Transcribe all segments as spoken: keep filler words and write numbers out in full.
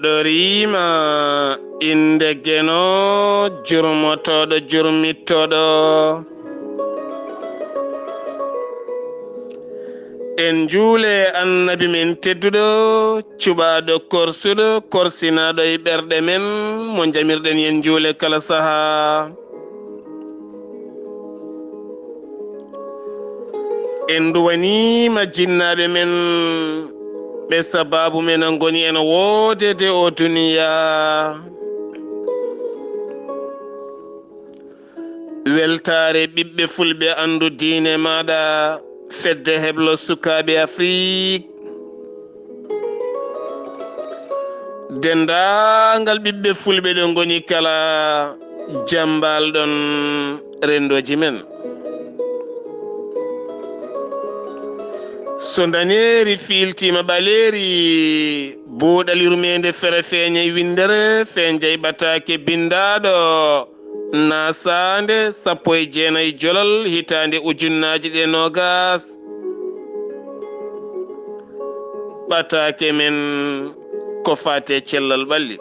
Doriima innde Geno, jurmotooɗo, jurmittooɗo. En njuule Annabi men tedduɗo, cuɓaaɗo korsuɗo, korsinaaɗo e ɓerɗe men, mo njamirɗen yen njuule kala sahaa. En nduwaniima jinnaaɓe men, ɓe sabaabu men ngoni en woodeede o duniyaa. Weltaare ɓiɓɓe fulɓe, anndu diine maaɗa, fedde heblo sukaaɓe Afrik. Denndaangal ɓiɓɓe fulɓe ɗo ngoni kala, jambalɗon renndooji men. So ndaneeri fiiltiima ɓaleeri, buuɗal yurmeende fere feeñay winndere, feeñay ɓataake binndaaɗo. Naasaande sappo e jeenayi jolal hitaande ujunnaaji ɗe noogas. Ɓataake men ko faati e cellal ɓalli.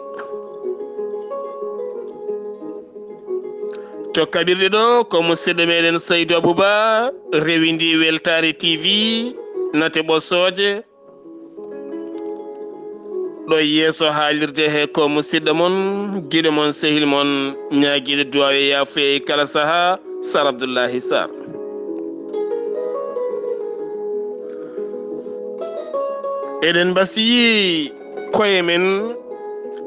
To kaɓirɗe ɗo ko musidɗo meɗen Saydu Abuba, rewindi Weltaare T V, nate ɓosooje. Ɗo yeeso haalirde he ko musidɗo mon, giɗo mon, sehil mon, ñaagiiɗo duwaaw e yaafuya e kala sahaa, Sar Abdullahi Sar. Eɗen mbasiyi koye men,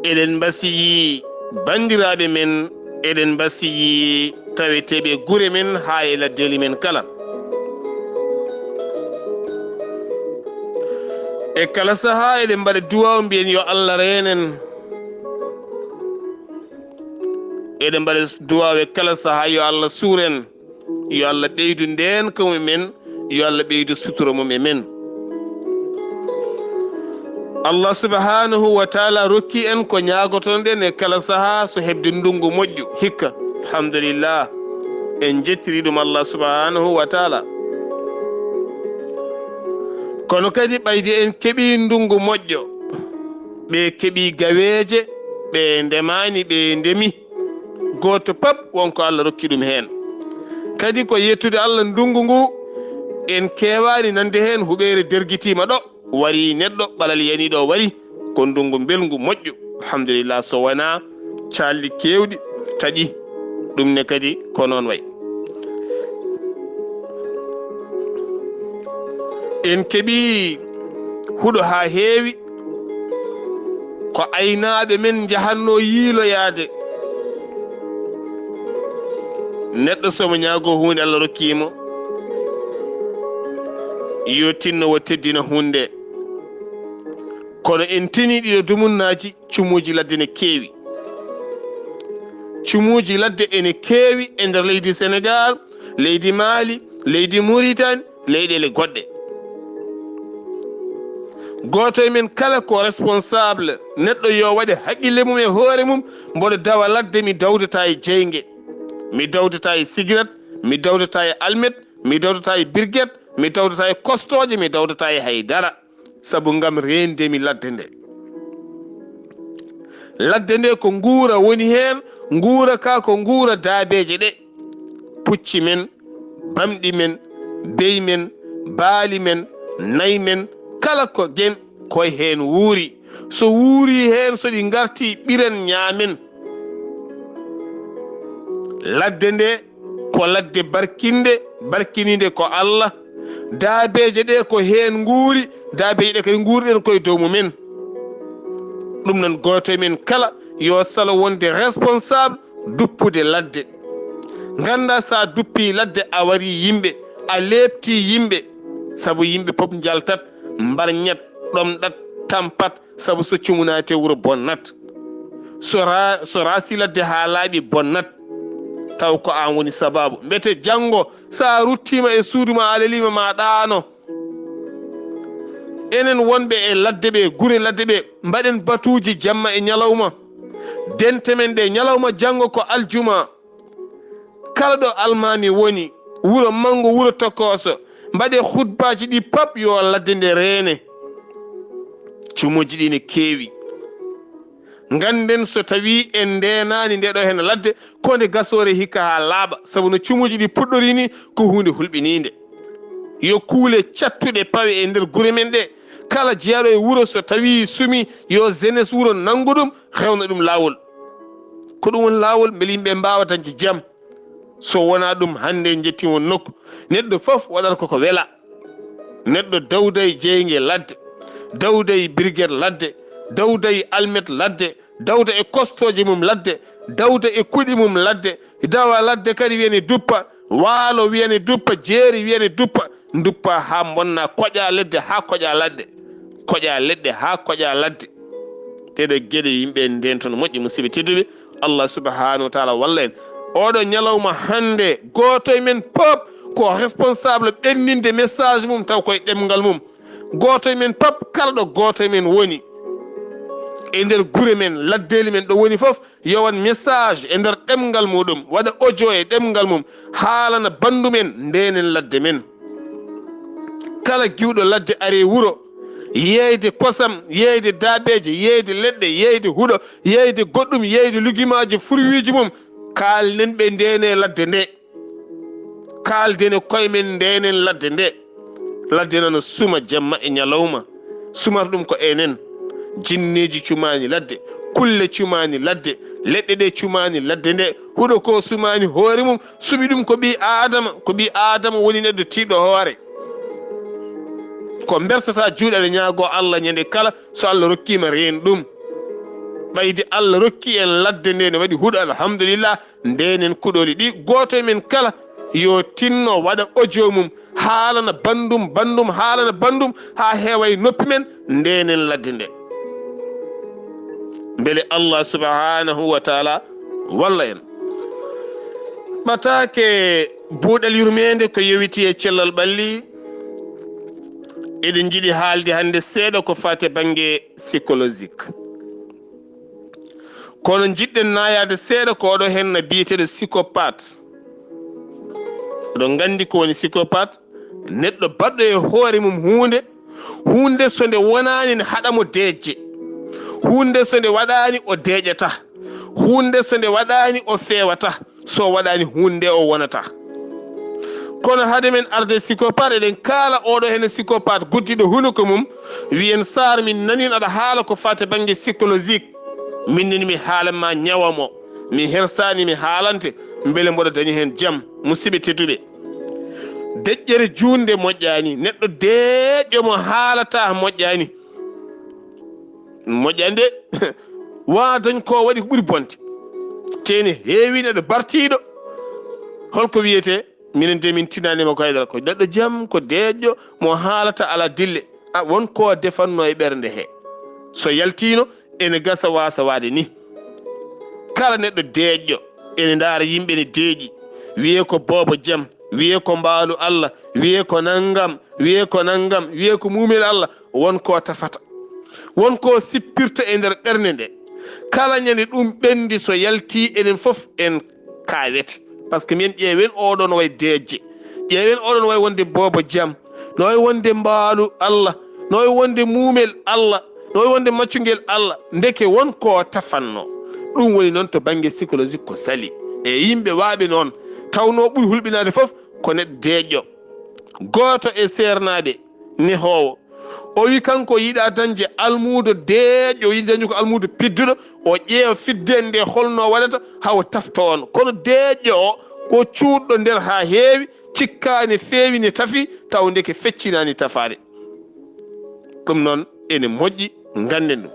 eɗen mbasiyi banndiraaɓe men, eɗen mbasiyi taweteeɓe gure men haa e laddeeli men kala. E kala sahaa eɗen mbaɗa duwaaw, mbiyen yo Allah reen en. Eɗen mbaɗa duwaaw e kala sahaa yo Allah suur en. Yo Allah ɓeydu ndeenka mum en, yo Allah ɓeydu sutura mum e men. Allah subhanahu wa taala rokki en ko ñaagotonɗen e kala sahaa, so heɓde ndunngu moƴƴo hikka. Alhamdulillah, en njettiri ɗum Allah subhanahu wa taala. Kono kadi ɓayde en keɓi ndunngu moƴƴo, ɓe keɓi gaweeje, ɓe ndemaani, ɓe ndemi. Gooto pap won ko Allah rokki ɗum heen. Kadi ko yettude Allah, ndunngu ngu en keewaani nande heen, huɓeere dergitiima ɗo, warii neɗɗo, ɓalal yanii ɗo warii. Ko ndunngu mbelngu moƴƴo, alhamdulillah, so wonaa caalli keewɗi taƴi ɗum ne kadi ko noon wayi. En keɓii huɗo haa heewi, ko aynaaɓe men njahannoo yiiloyaade. Neɗɗo so mo ñaagoo huunde, Allah rokkii mo, yo tinno o teddina huunde. Kono en tinii ɗiɗo dumunnaaji, cumuuji ladde ne keewi. Cumuuji ladde ene keewi e nder leydi Senegaal, leydi Maali, leydi Muritani, leyɗeele goɗɗe. Gooto e men kala ko responsable, neɗɗo yo waɗe haqqille mum e hoore mum, mboɗo dawa ladde, mi dawdata e jeynge, mi dawdata e sigirat, mi dawdata e almet, mi dawdata e birget, mi dawdata e kostooje, mi dawdata e hay dara. Sabu ngam reende mi ladde nde. Ladde nde ko nguura woni heen, nguura ka ko nguura daabeeje ɗe. Pucci men, bamɗi men, beyi men, baali men, nayi men, kala ko gen koye heen wuuri. So wuuri heen, so ɗi ngarti, ɓiren, ñaamen. Ladde nde ko ladde barkinde, barkininde ko Allah. Daabeeje ɗe ko heen nguuri, daabeeje ɗe kadi nguurɗen koye dow mumen. Ɗum noon, gooto e men kala yo salo wonde responsable duppude ladde. Ngannda, so a duppii ladde, a warii yimɓe, a leeptii yimɓe, sabu yimɓe pop njaltat, mbarñat, ɗomɗat, tampat, sabu so cumu naati e wuro, bonnat. So ra-, so raasi ladde haa laaɓi, bonnat. Taw ko aan woni sabaabu. Mbete janngo, so a ruttiima e suudu ma, a leliima, ma ɗaano. Enen wonɓe e ladde ɓe, gure ladde ɓe, mbaɗen batuuji jamma e ñalawma. Dente men ɗe, ñalawma janngo ko aljuma. Kala ɗo almaami woni, wuro manngo, wuro tokooso, mbaɗee hutbaaji ɗi pap, yo ladde nde reene. Cumuuji ɗi ne keewi. Ngannden so tawii en ndeenaani nde ɗo heen ladde, ko nde gasoore hikka haa laaɓa, sabu no cumuuji ɗi puɗɗorii nii, ko huunde hulɓiniinde. Yo kuule cattuɗe pawe e nder gure men ɗe. Kala jeyaaɗo e wuro, so tawii sumii, yo jeunesse wuro nanngu ɗum, rewna ɗum laawol. Ko ɗum woni laawol, mbele yimɓe mbaawa dañde jam. So wonaa ɗum, hannde en njettii on nokku. Neɗɗo fof waɗata ko ko wela. Neɗɗo dawda e jeynge ladde, dawda e brigade ladde, dawda e almet ladde, dawda e kostooje mum ladde, dawda e kuɗi mum ladde, dawa ladde kadi wiyani duppa, waalo wiyani duppa, jeeri wiyani duppa, duppa haa mbonna, koƴa ledde haa koƴa ladde, koƴa leɗɗe haa koƴa ladde. Ɗeɗo geɗe yimɓe en ndeen toon moƴƴi, musidɓe tedduɓe, Allah subhanahu wa taala walla en. Oɗo ñalawma hannde, gooto e men pop ko responsable ɓenninde message mum taw koye ɗemngal mum. Gooto e men pop, kala ɗo gooto e men woni e nder gure men, laddeeli men, ɗo woni fof, yowan message e nder ɗemngal muɗum, waɗa audio e ɗemngal mum, haalana banndum en, ndenen ladde men. Kala giwɗo ladde ari wuro, yeeyde kosam, yeeyde daabeeje, yeeyde leɗɗe, yeeyde huɗo, yeeyde goɗɗum, yeeyde lugimaaji, furwiiji mum, kaalnen ɓe ndene ladde nde. Kaalden e koye men, ndenen ladde nde. Ladde nana suma jamma e ñalawma. Sumata ɗum ko enen. Jinneeji cumaani ladde, kulle cumaani ladde, leɗɗe ɗe cumaani ladde nde. Huɗo ko sumaani hoore mum, suɓi ɗum ko ɓii Aadama, ko ɓii Aadama woni neɗɗo tiiɗo hoore. Ko mbertata juuɗe aɗa ñaago Allah ñande kala, so Allah rokkiima reen ɗum. Ɓayde Allah rokki en ladde nde ne waɗi huɗo, alhamdulillah, ndenen kuɗoli ɗi. Gooto e men kala yo tinno waɗa audio mum, haalana banndum, banndum haalana banndum, haa heewa e noppi men, ndenen ladde nde. Mbele Allah subhanahu wa taala walla en. Ɓataake buuɗal yurmeende ko yowiti e cellal ɓalli, eɗen njiɗi haalde hannde seeɗa ko faati e bannge psychologique. Kono njiɗɗen naayaade seeɗa ko oɗo heen na biyeteeɗo psychopathe. Oɗon nganndi ko woni psychopathe? Neɗɗo baɗɗo e hoore mum huunde, huunde so nde wonaani ne haɗa mo deeƴde, huunde so nde waɗaani o deeƴata, huunde so nde waɗaani o feewata, so waɗaani huunde o wonata. Kono hade men arde psychopathe, eɗen kaala oɗo heen psychopathe guddiɗo hunuko mum, wiyen, Saar, min naniino aɗa haala ko faati bannge psychologique. Min nani mi haalan ma ñawa mo. Mi hersaani mi haalante, mbele mboɗo dañi heen jam. Musidɓe tedduɓe, deƴƴere juunde moƴƴaani, neɗɗo deeƴƴo mo haalata moƴƴaani. Moƴƴaani de, wa dañ ko waɗi ko ɓuri bonde. Te ne heewi neɗɗo bartiiɗo. Holko wiyetee? Minen de min tinaani mo ko haydara. Ko neɗɗo jam, ko deeƴƴo, mo haalata alaa dille. A, won ko defanno e ɓernde he. So yaltiino, ene gasa waasa waade ni. Kala neɗɗo deeƴƴo, ene ndaara yimɓe ne deeƴi. Wiyee ko boobo jam, wiyee ko mbaalu Allah, wiyee ko nanngam, wiyee ko nanngam, wiyee ko muumel Allah. Won ko tafata. Won ko sippirta e nder ɓernde nde. Kala ñande ɗum ɓenndi, so yalti, enen fof en kaawete. Par ce que minen ƴeewen oɗo no wayi deeƴde. Ƴeewen oɗo no wayi wonde boobo jam. No wayi wonde mbaalu Allah. No wayi wonde muumel Allah. No wayi wonde maccungel Allah. Ndeke won ko tafanno. Ɗum woni noon to bannge psychologique ko sali. E yimɓe waaɓe noon. Tawnoo ɓuri hulɓinaade fof ko neɗɗo deeƴɗo. Gooto e seernaaɓe nehoowo. O wi kanko o yiɗa dañde almuudo deeƴɗo, o yiɗi dañde ko almuudo pidduɗo, o ƴeewa fidde nde holno waɗata haa o tafta on. Kono deeƴɗo o, ko cuuɗɗo nder haa heewi, cikkaani feewi ne tafi, taw ndeke feccinaani tafaade. Ɗum noon ene moƴƴi, ngannden ɗum.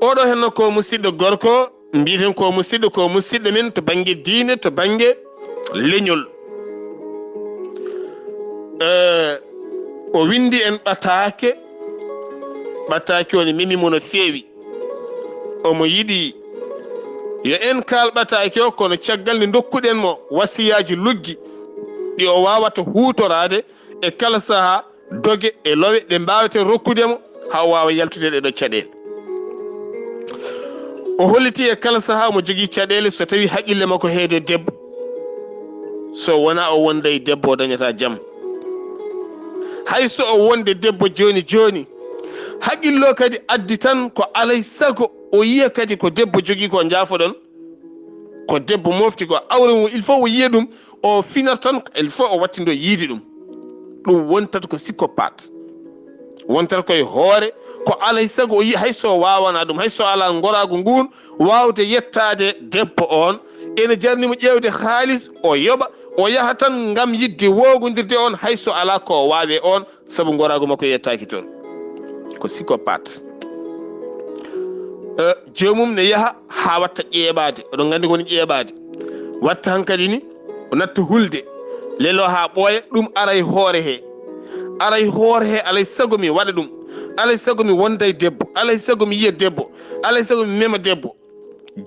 Oɗo henno ko musidɗo gorko, mbiyeten ko musidɗo, ko musidɗo men to bannge diine, to bannge leñol. Eh, o winndi en ɓataake, ɓataake o ne memi mo no feewi. Omo yiɗi yo en kaal ɓataake o, kono caggal nde ndokkuɗen mo wasiyaaji luggi ɗi o waawata huutoraade e kala sahaa, doge e lowe ɗe mbaaweten rokkude mo haa o waawa yaltude ɗee ɗoo caɗeele. O holliti e kala sahaa omo jogii caɗeele so tawii haqqille makko heede debbo. So wonaa o wonda e debbo, o dañataa jam. Hay so o wonde debbo jooni jooni, Haqqillo kadi addi tan ko alay sago o yiya kadi ko debbo jogii ko njaafoɗon, ko debbo mofti ko awre mum, il faut o yiya ɗum, o finar tan, il faut o wattindo yiide ɗum. Ɗum wontata ko psychopathe. Wontata koye hoore, ko alay sago o yiya, hay so o waawana ɗum, hay so o alaa ngoraagu ngun waawde yettaade debbo on, ene jarni mo ƴeewde haalis, o yoɓa, o yaha tan ngam yiɗde woogondirde on, hay so alaa ko o waawi e on, sabu ngoraagu makko yettaaki toon. Ko psychopathe. Eh, joomum ne yaha haa watta ƴeeɓaade. Oɗon nganndi ko woni ƴeeɓaade. Watta hankadi ni, o natta hulde, lelo haa ɓooya, ɗum ara e hoore he. Ara e hoore he, alay sago mi waɗa ɗum. Alay sago mi wonda e debbo. Alay sago mi yiya debbo. Alay sago mi mema debbo.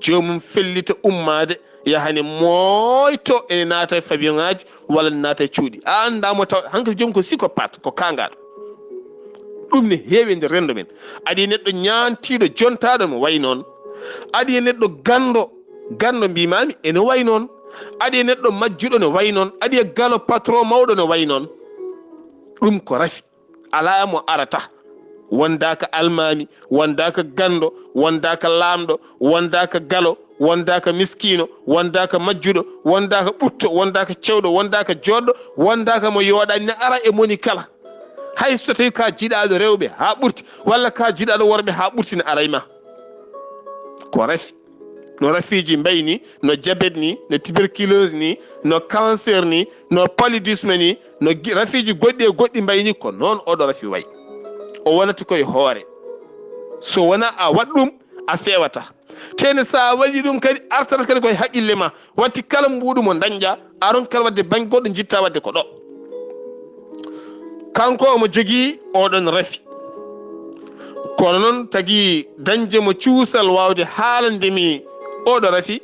Joomum fellita ummaade, yaha ne mooyto, ene naata e fabiyoŋaaji walla ne naata e cuuɗi. A anndaa mo taw, hankadi joomum ko psychopathe, ko kaangaaɗo. Ɗum ne heewi e nder renndo men. Aɗa yiya neɗɗo ñaantiiɗo, jontaaɗo, no wayi noon. Aɗa yiya neɗɗo ganndo, ganndo mbiimaami, ene wayi noon. Aɗa yiya neɗɗo majjuɗo, ne wayi noon. Aɗa yiya galo patron mawɗo, ne wayi noon. Ɗum ko rafi. Alaa mo arata. Wondaaka almaami, wondaaka ganndo, wondaaka laamɗo, wondaaka galo, wondaaka miskiino, wondaaka majjuɗo, wondaaka ɓutto, wondaaka cewɗo, wondaaka jooɗɗo, wondaaka mo yooɗaani, ne ara e moni kala. Hay so tawi ka jiɗaaɗo rewɓe haa ɓurti, walla ka jiɗaaɗo worɓe haa ɓurti, ne ara e ma. Ko rafi. No rafiiji mbayi ni, no jabet ni, no tuberculose ni, no cancer ni, no paludisme ni, no gi-, rafiiji goɗɗi e goɗɗi mbayi ni, ko noon oɗo rafi wayi. O wonata koye hoore. So wonaa a waɗ ɗum, a feewata. Tene so a waɗi ɗum kadi, artata kadi koye haqqille ma. Watti kala mbuuɗu mo dañƴa, a ronkat waɗde bannge goɗɗo, njitta waɗde ko ɗo. Kanko omo jogii oɗon rafi. Kono noon tagi dañde mo cuusal waawde haalande mi oɗo rafi,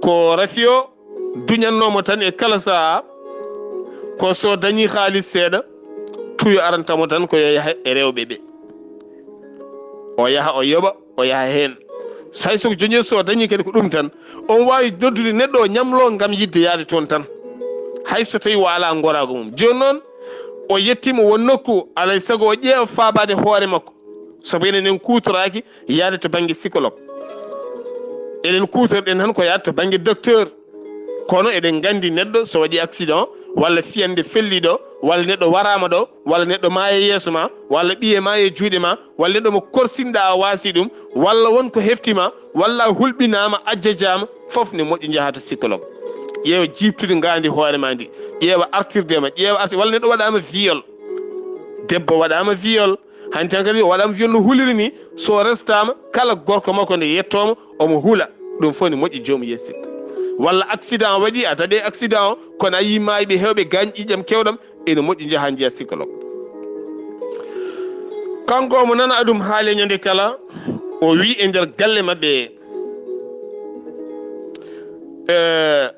ko rafi o duñannoo mo tan e kala sahaa, ko so dañii haalis seeɗa, tuyo aranta mo tan ko yo yaha e rewɓe ɓe. O yaha, o yoɓa, o yaha heen. Hay so ko joñi, so dañii kadi ko ɗum tan, on waawi noddude neɗɗo o ñamloo ngam yiɗde yahde toon tan. Hay so tawii o alaa ngoraagu mum. Jooni noon, o yettiima won nokku, alay sago o ƴeewa faabaade hoore makko. Sabu enen en kuutoraaki yahde to bannge psychologue. Eɗen kuutorɗen tan ko yahde to bannge docteur. Kono eɗen nganndi neɗɗo so waɗi accident, walla fiyannde felli ɗo, walla neɗɗo waraama ɗo, walla neɗɗo maaya yeeso ma, walla ɓiye maaya juuɗe ma, walla neɗɗo mo korsinɗa a waasi ɗum, walla won ko hefti ma, walla a hulɓinaama, a jajaama, fof ne moƴƴi njaha to psychologue. Ƴeewa jiiɓtude ngaandi hoore ma ndi, ƴeewa artirde ma, ƴeewa arti-, walla neɗɗo waɗaama viol. Debbo waɗaama viol, hanti hankadi o waɗaama viol no huliri ni, so restaama, kala gorko makko nde yettooma, omo hula. Ɗum fof ne moƴƴi joomum yeeso sikka. Walla accident waɗi, a daɗe accident o, kono a yii maayɓe heewɓe gaañ ƴiiƴam keewɗam, ene moƴƴi njaha njiya psychologue. Kanko omo nana ɗum haale ñande kala, o wi e nder galle maɓɓe, eh,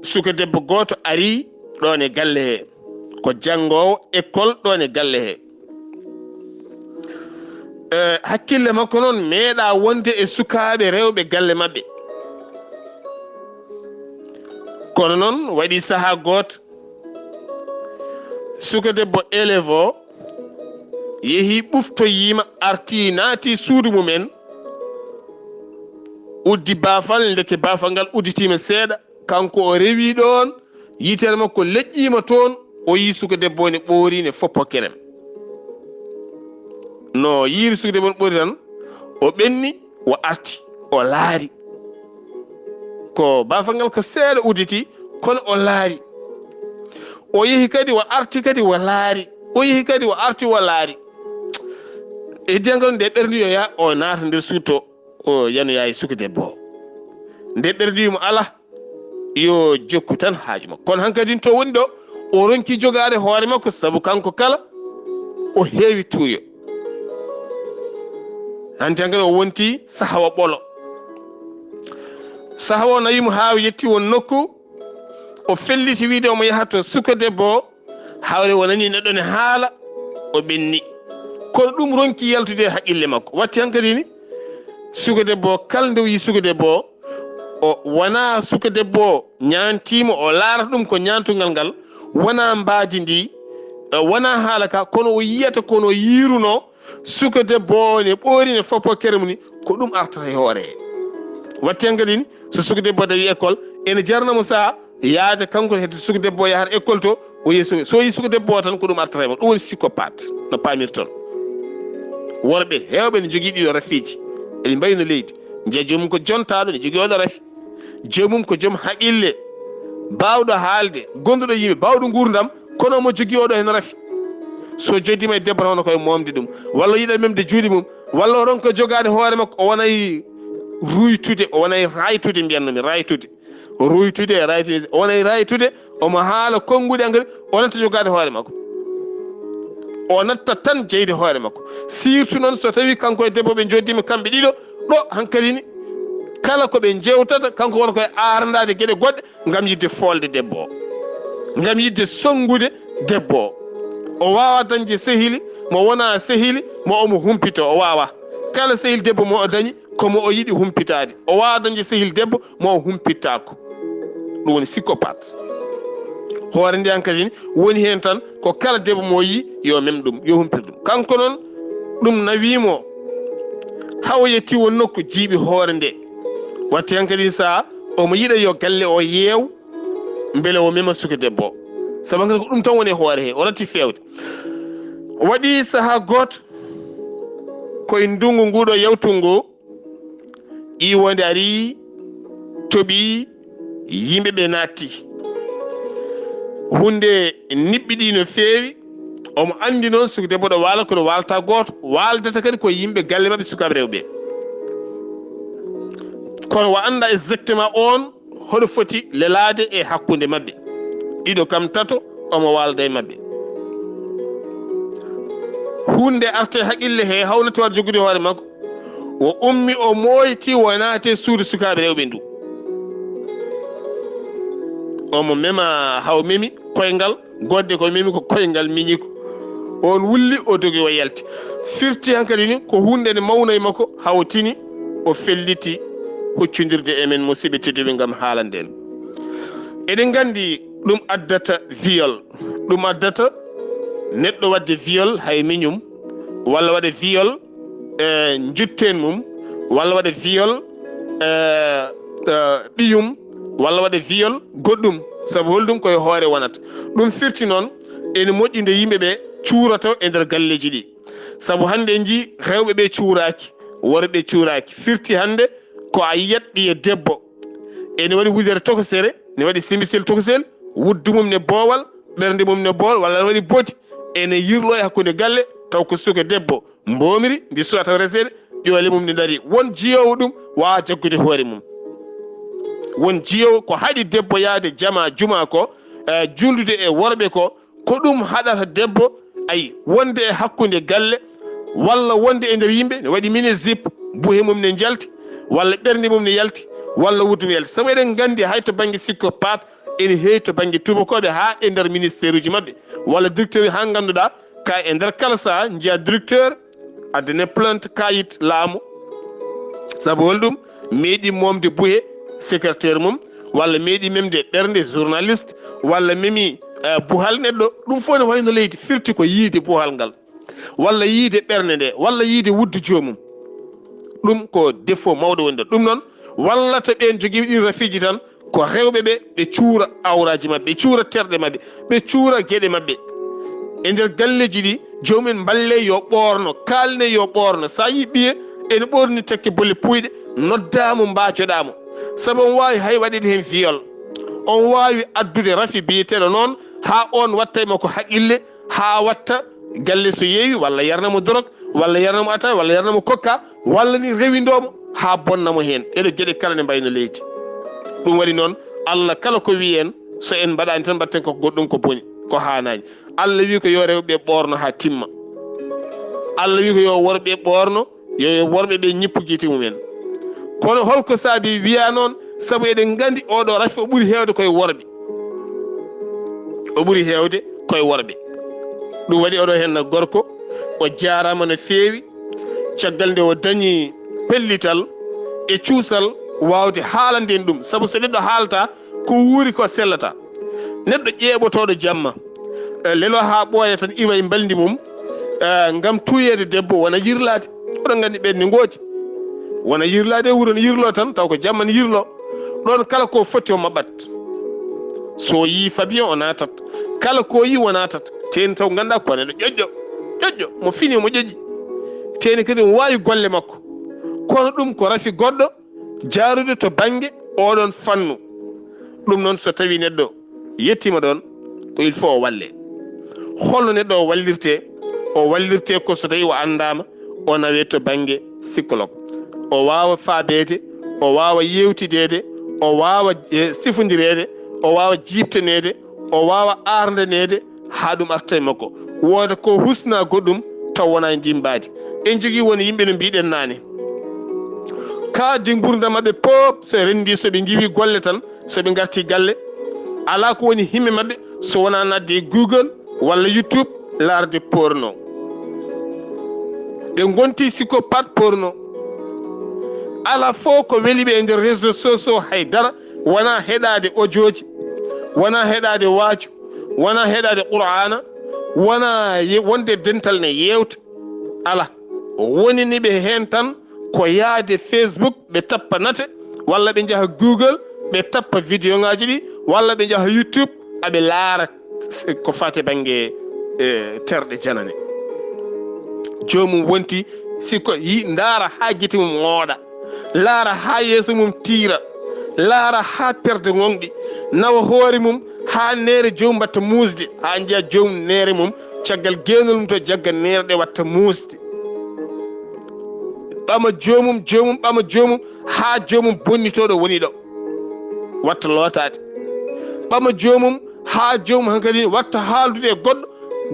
suka debbo gooto ari ɗoon e galle he, ko janngoowo école ɗoon e galle he. Eh, hakkille makko noon meeɗa wonde e sukaaɓe rewɓe galle maɓɓe. Kono noon waɗi sahaa gooto, suka debbo élève o yehi ɓuftoyiima, arti, naati suudu mumen, uddi baafal, ndeke baafal ngal udditiima seeɗa, kanko o rewi ɗoon, yitere makko leƴƴiima toon, o yii suka debbo ne ɓoori ne foppo kerem. No yiiri suka debbo ne ɓoori tan, o ɓenni, o arti, o laari. Ko baafal ngal ko seeɗa udditi, kono o laari. O yehi kadi, o arti kadi, o laari. O yehi kadi, o arti, o laari. Heddi hankadi nde ɓernde yo yaa, o naata nder suudu to, o yanoya e suka debbo o. Nde ɓernde wiimo alaa, yo jokku tan haaju makko. Kono hankadi to woni ɗo, o ronki jogaade hoore makko, sabu kanko kala o heewi tuuyo. Hanti hankadi o wonti sahawa ɓolo. Sahawa o nawi mo haa o yetti won nokku, o felliti wiide omo yaha to suka debbo o, hawre o nani neɗɗo ne haala, o ɓenni. Kono ɗum ronki yaltude e haqqille makko. Watti hankadi ni, suka debbo o, kala nde o yii suka debbo o, o wona suka debbo o ñaantiimo, o laarata ɗum ko ñaantungal ngal, wona mbaadi ndi, e wona haala ka, kono o yiyata kono o yiiruno, Suka debbo o ne ɓoori ne foppo kermni, ko ɗum artata e hoore he. Watti hankadi ni, so suka debbo tawi école, ene jarna mo saha yaade kanko hedde suka debbo o yahata école to, o yehi so, so yi suka debbo o tan ko ɗum artata e mo. Ɗum woni psychopathe, no paamirton. Worɓe heewɓe ne jogii ɗiɗo rafiiji, eɗi mbayi no leydi. Njiya joomum ko jontaaɗo, ne jogii oɗo rafi. Joomum ko joom haqille, baawɗo haalde, gonduɗo yimɓe, baawɗo nguurndam, kono omo jogii oɗo heen rafi. So joddima e debbo tan, wona koye momde ɗum, walla o yiɗa memde juuɗe mum, walla o ronka jogaade hoore makko, o wonay ruytude, o wonay raytude, mbiyatno-mi raytude. Ruytude e raytude, o wonay raytude, omo haala konnguɗi hankadi, o natta jogaade hoore makko. O natta tan jeyde hoore makko. Surtout noon so tawi kanko e debbo ɓe njoddiima kamɓe ɗiɗo, ɗo hankadi ni, kala ko ɓe njewtata, kanko wona koye aarandaade geɗe goɗɗe ngam yiɗde foolde debbo o, ngam yiɗde sonngude debbo o. O waawaa dañde sehili mo wonaa sehili mo omo humpito, o waawaa. Kala sehil debbo mo o dañi, ko mo o yiɗi humpitaade. O waawaa dañde sehil debbo mo o humpittaako. Ɗum woni psychopathe. Hoore nde hankadi ni woni heen tan, ko kala debbo mo o yii, yo mem ɗum, yo humpir ɗum. Kanko noon, ɗum nawii mo, haa o yetti won nokku, jiiɓi hoore nde. Watti hankadi saha, omo yiɗa yo galle o yeew, mbele o mema suka debbo o. Sabu hankadi ko ɗum tan woni e hoore he, o ratti feewde. Waɗi sahaa gooto, ko e ndunngu nguu ɗoo yawtungu, ƴiiwoonde arii, toɓi, yimɓe ɓe naatti. Huunde niɓɓiɗi no feewi. Omo anndi noon suka debbo ɗo waala, kono waalta gooto, waaldata kadi ko yimɓe galle maɓɓe, sukaaɓe rewɓe. Kono o anndaa exactement oon hoɗo foti lelaade e hakkunde maɓɓe. Ɗiɗo kam tato, omo waalda e maɓɓe. Huunde arte haqille he, hawnati waɗde joggude hoore makko. O ummi, o mooyti, o naati e suudu sukaaɓe rewɓe ndu. Omo mema, haa o memi koyngal, godde ko memi ko koyngal miñi ko. On wulli, o dogi, o yalti. Firti hankadi ni ko huunde nde mawna e makko, haa o tini, o felliti huccondirde e men, musidɓe tedduɓe, ngam haalande en. Eɗen nganndi ɗum addata viol. Ɗum addata neɗɗo waɗde viol hay miñum, walla waɗa viol, eh, njutten mum, walla waɗa viol, eh, eh, ɓiyum, walla waɗa viol goɗɗum. Sabu holɗum? Ko e hoore wonata. Ɗum firti noon, ene moƴƴi nde yimɓe ɓe cuurata e nder galleeji ɗi. Sabu hannde en njii rewɓe ɓe cuuraaki, worɓe cuuraaki. Firti hannde ko a yiyat ɓiye debbo ene waɗi wudere tokosere, ne waɗi simbisel tokosel, wuddu mum ne boowal, ɓernde mum ne boowal, walla ne waɗi bodi, ene yirlo e hakkunde galle, taw ko suka debbo, mboomri, ndi suɗa taw reseede, ƴoole mum ne ndarii. Won jiyoowo ɗum waawaa jaggude hoore mum. Won jiyoowo ko haɗi debbo yahde jama juma ko, eh, juuldude e worɓe ko, ko ɗum haɗata debbo, ayi, wonde e hakkunde galle, walla wonde e nder yimɓe, ne waɗi mini jupe, buhe mum ne njalti, walla ɓernde mum ne yalti, walla wuddu mum yalti. Sabu eɗen nganndi hay to bannge psychopathe, ene heewi to bannge tubakooɓe haa e nder ministère uji maɓɓe, walla directeur uji haa ngannduɗaa, ka e nder kala sahaa njiya directeur addane plainte kayit laamu. Sabu holɗum? Meeɗi momde buhe secrétaire mum, walla meeɗi memde ɓernde journaliste, walla memi, eh, buhal neɗɗo. Ɗum fof ne wayno leydi, firti ko yiide buhal ngal, walla yiide ɓernde nde, walla yiide wuddu joomum. Ɗum ko défaut mawɗo woni ɗon. Ɗum noon wallata ɓeen jogiiɓe ɗiin rafiiji tan ko rewɓe ɓe, ɓe cuura awraaji maɓɓe, ɓe cuura terɗe maɓɓe, ɓe cuura geɗe maɓɓe. E nder galleeji ɗi, joomum en mballe yo ɓoorno, kaalne yo ɓoorno. So a yii ɓiye ene ɓoorni tekke bolle puuyɗe, noddaa mo, mbaajoɗaa mo. Sabu omo waawi hay waɗeede heen viol. Omo waawi addude rafi biyeteeɗo noon, haa oon watta e makko haqqille, haa watta galle so yeewi, walla yarna mo dorog, walla yarna mo ataya, walla yarna mo kokka, walla ni rewindoo mo haa bonna mo heen. Ɗeɗo geɗe kala ne mbayno leydi. Ɗum waɗi noon, Allah kala ko wi'i en, so en mbaɗaani tan, mbaɗten ko goɗɗum ko boni, ko haanaani. Allah wi'i ko yo rewɓe ɓoorno haa timma. Allah wi'i ko yo worɓe ɓoorno, yo, yo worɓe ɓe ñippu gite mumen. Kono holko saabi wiya noon? Sabu eɗen nganndi oɗo rafi o ɓuri heewde koye worɓe. O ɓuri heewde koye worɓe. Ɗum waɗi oɗo heen gorko, o jaaraama no feewi, caggal nde o dañi pellital e cuusal waawde haalande en ɗum. Sabu so neɗɗo haalta, ko wuuri ko sellata. Neɗɗo ƴeeɓotooɗo jamma, e lelo haa ɓooya tan iwa e mbalndi mum, eh, ngam tuuyeede debbo wona yirlaade. Oɗon nganndi ɓeen ne ngoodi. Wona yirlaade e wuro ne yirloo tan, taw ko jamma ne yirloo. Ɗoon kala ko foti o maɓɓat. So yii Fabien o naatat. Kala ko yii o naatat. Teeni taw nganndaa ko neɗɗo ƴoƴƴo. Ƴoƴƴo, mo fini mo ƴoƴi. Teeni kadi mo waawi golle makko. Kono ɗum ko rafi goɗɗo jaarude to bannge oɗon fannu. Ɗum noon so tawii neɗɗo yettiima ɗoon, ko il faut o walle. Holno neɗɗo o wallirtee? O wallirtee ko so tawii o anndaama, o nawee to bannge psychologue. O waawa faabeede, o waawa yeewtideede, o waawa, eh, sifondireede, o waawa jiiɓtaneede, o waawa aarndaneede haa ɗum arta e makko. Wooda ko husnaa goɗɗum taw wonaa e ndii mbaadi. En njogii won yimɓe no mbiiɗen naane. Kaadi nguurndam maɓɓe pop so renndii, so ɓe ngiwii golle tan, so ɓe ngartii galle, alaa ko woni himme maɓɓe so wonaa naatde e Google walla YouTube laarde porno. Ɓe ngontii psychopathe porno. Alaa fof ko weli ɓe e nder réseaux sociaux hay dara, wonaa heɗaade audiooji, wonaa heɗaade waaju, wonaa heɗaade Qur'aana, wonaa ye-, wonde dental ne yeewta. Alaa. Wonani ɓe heen tan ko yahde Facebook, ɓe tappa nate, walla ɓe njaha Google, ɓe tappa vidéo ŋaaji ɗi, walla ɓe njaha YouTube, aɓe laara s-, ko faati bannge, eh, terɗe janane. Joomum wonti, si ko yi-, ndaara haa gite mum ŋooɗa, laara haa yeeso mum tiira, laara haa perde ŋoŋɗi, nawa hoore mum haa neere joomum mbatta muusde, haa njiya joomum neere mum, caggal geenol mum to jagga neere ɗe watta muusde. Ɓama joomum, joomum, ɓama joomum, haa joomum bonnitooɗo woni ɗo. Watta lootaade. Ɓama joomum, haa joomum hankadi watta haaldude e goɗɗo,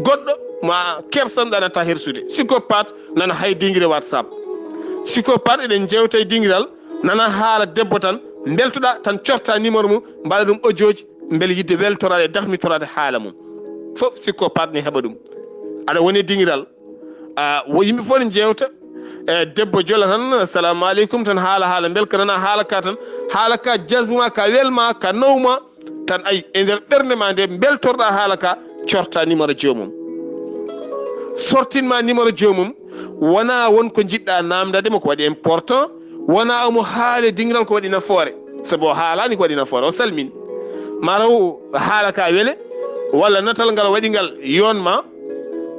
goɗɗo ma kersan ɗa nata hersude. Psychopathe nana hay dingire WhatsApp. Psychopathe eɗen jeewta e dingiral, nana haala debbo tan, mbeltoɗa tan corta numéro mum, mbaɗa ɗum audiooji, mbele yidde weltoraade e dahmitoraade haala mum. Fof psychopathe ne heɓa ɗum. Aɗa woni dingiral, a, wo yimɓe fof ne jeewta. E, debbo jola tan, "Assalamu aleykum," tan haala, haala, mbel ka nana haala ka tan, haala ka jasbu ma, ka wel ma, ka naw ma, tan ay, e nder ɓernde ma nde mbeltorɗa haala ka, corta numéro joomum. Sortin ma numéro joomum, wona won ko njiɗɗa namdade mo ko waɗi important, wona omo haale dingiral ko waɗi nafoore. Sabu o haalaani ko waɗi nafoore, o salmini. Mara o haala ka wele, walla natal ngal waɗi ngal yoon ma,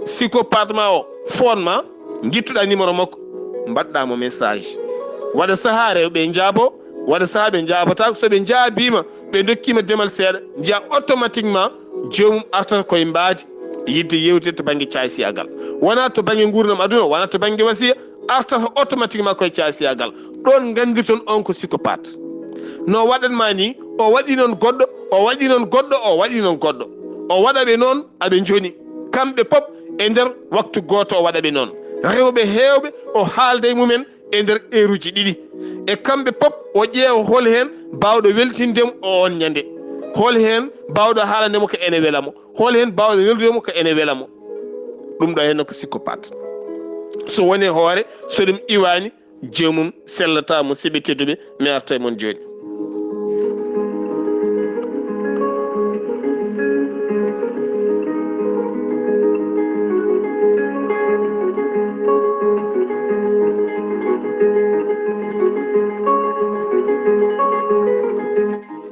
psychopathe ma o foon ma, ngittuɗa numéro makko, mbaɗɗa mo message. Waɗa sahaa rewɓe njaabo, waɗa sahaa ɓe njaabotaako. So ɓe njaabiima, ɓe ndokkiima demal seeɗa, njiya automatiquement joomum artata koye mbaadi yidde yewtidde to bannge caaysiyagal. Wonaa to bannge nguurndam aduna, wonaa to bannge wasiya, artata automatiquement koye caaysiyagal. Ɗoon nganndirton on ko psychopathe. No waɗan ma ni, o waɗi noon goɗɗo, o waɗi noon goɗɗo, o waɗi noon goɗɗo. O waɗa ɓe noon, aɓe njoni. Kamɓe pop e nder waktu gooto o waɗa ɓe noon. Rewɓe heewɓe o haalda e mumen e nder eeruji ɗiɗi. E kamɓe pop o ƴeewa hol heen baawɗo weltinde mo o on ñande. Hol heen baawɗo haalande mo ko ene wela mo. Hol heen baawɗo weldude mo ko ene wela mo. Ɗum ɗo heen ko psychopathe. So woni hoore, so ɗum iwaani, joomum sellata, musidɓe tedduɓe, mi arta e mon jooni.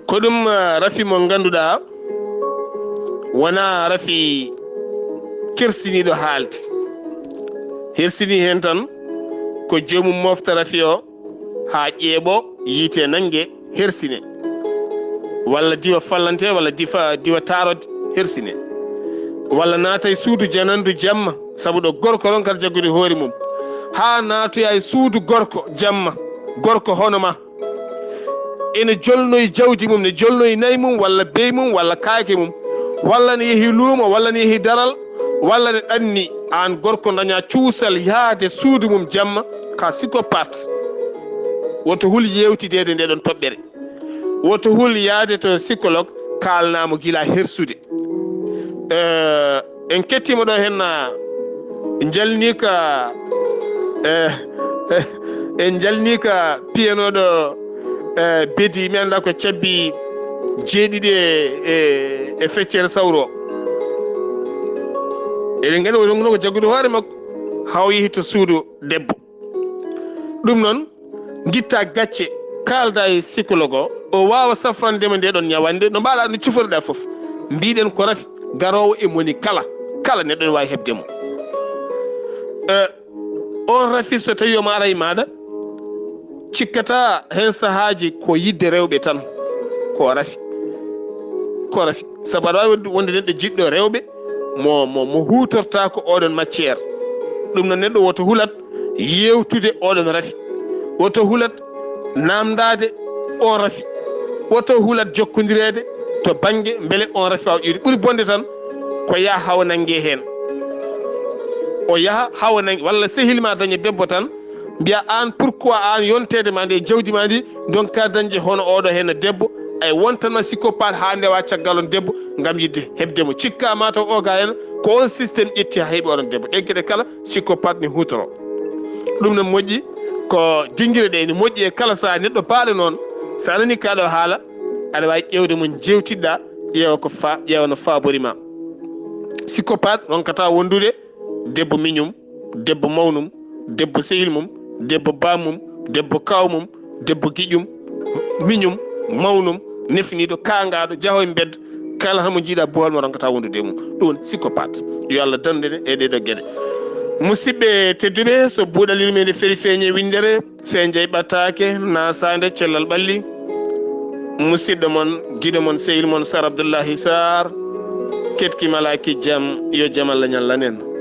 Ko ɗum, ah, rafi mo ngannduɗaa wonaa rafi kersiniiɗo haalde. Hersinii heen tan ko joomum mofta rafi o haa ƴeeɓo yiite nannge hersine. Walla diwa fallante, walla difa, diwa taarode hersine. Walla naata e suudu janandu jamma, sabu ɗo gorko ronkat jaggude hoore mum. Haa naatoya e suudu gorko jamma, gorko hono ma. Ene jolnoyi jawdi mum, ne jolnoyi nayi mum, walla beyi mum, walla kaake mum, walla ne yehi luumo, walla ne yehi daral, walla ne ɗanni. Aan gorko daña cuusal yahde suudu mum jamma, ka psychopathe. Woto hul yeewtideede nde ɗon toɓɓere. Woto hul yahde to psychologue, kaalnaa mo gila hersude. Eh, en kettiima ɗo heen, ah, en njalnii ka, eh, en njalnii ka piyanooɗo, eh, bedi, mi anndaa ko cabbi jeeɗiɗi e, e, e feccere sawro. Eɗen nganndi o ronguno ko jaggude hoore makko, haa o yehi to suudu debbo. Ɗum noon, ngitta gacce, kaalda e psychologue o, o waawa safrandema nde ɗon ñawande, no mbaɗa, no ciforiɗa fof. Mbiɗen ko rafi garoowo e moni kala, kala neɗɗo ne waawi heɓde mo. Eh, on rafi so tawi omo ara e maaɗa, cikkata heen sahaaji ko yiɗde rewɓe tan, ko rafi, ko rafi. Sabu aɗa waawi wonde, wonde neɗɗo jiɗɗo rewɓe, mo, mo, mo huutorta ko oɗon matière. Ɗum noon neɗɗo woto hulat yeewtude oɗon rafi, woto hulat naamndaade on rafi, woto hulat jokkondireede to bannge mbele on rafi waawa ƴuuri. Ɓuri bonde tan ko yaha hawa nannge heen. O yaha hawa nannge, walla sehil ma daña debbo tan, mbiya aan, pourquoi aan yonteede ma nde, jawdi ma ndi, ndonka dañde hono oɗo heen debbo? Ay, wontanma psychopathe haa ndewa caggal on debbo ngam yiɗde heɓde mo. Cikka mataw o ga en ko on système ƴetti haa heɓi oɗon debbo. Ɗe geɗe kala psychopathe ne huutoro. Ɗum ne moƴƴi ko dinngire ɗe ne moƴƴi e kala saha neɗɗo baaɗo noon. Sa nani kaɗo haala, aɗa waawi ƴeewde mo, njeewtiɗɗa, ƴeewa ko fa-, ƴeewa no faabori ma. Psychopathe ronkata wondude debbo miñum, debbo mawnum, debbo sehil mum, debbo bammum, debbo kawmum, debbo giƴum, miñum, mawnum, nefniiɗo, kaangaaɗo, jaho e mbedda, kala hamo jiiɗa bohol mo ronkata wondude e mum. Ɗum woni psychopathe. Yo Allah dandu en e ɗeɗo geɗe. Musidɓe tedduɓe, so buuɗal yurmeende feri feeñe winndere, fenjay ɓattaake, naasaande cellal ɓalli. Musidɗo mon, giɗo mon, sehil mon, Sar Abdullahi Sar, ketki malaaki jam, yo jam Allah ñallanen.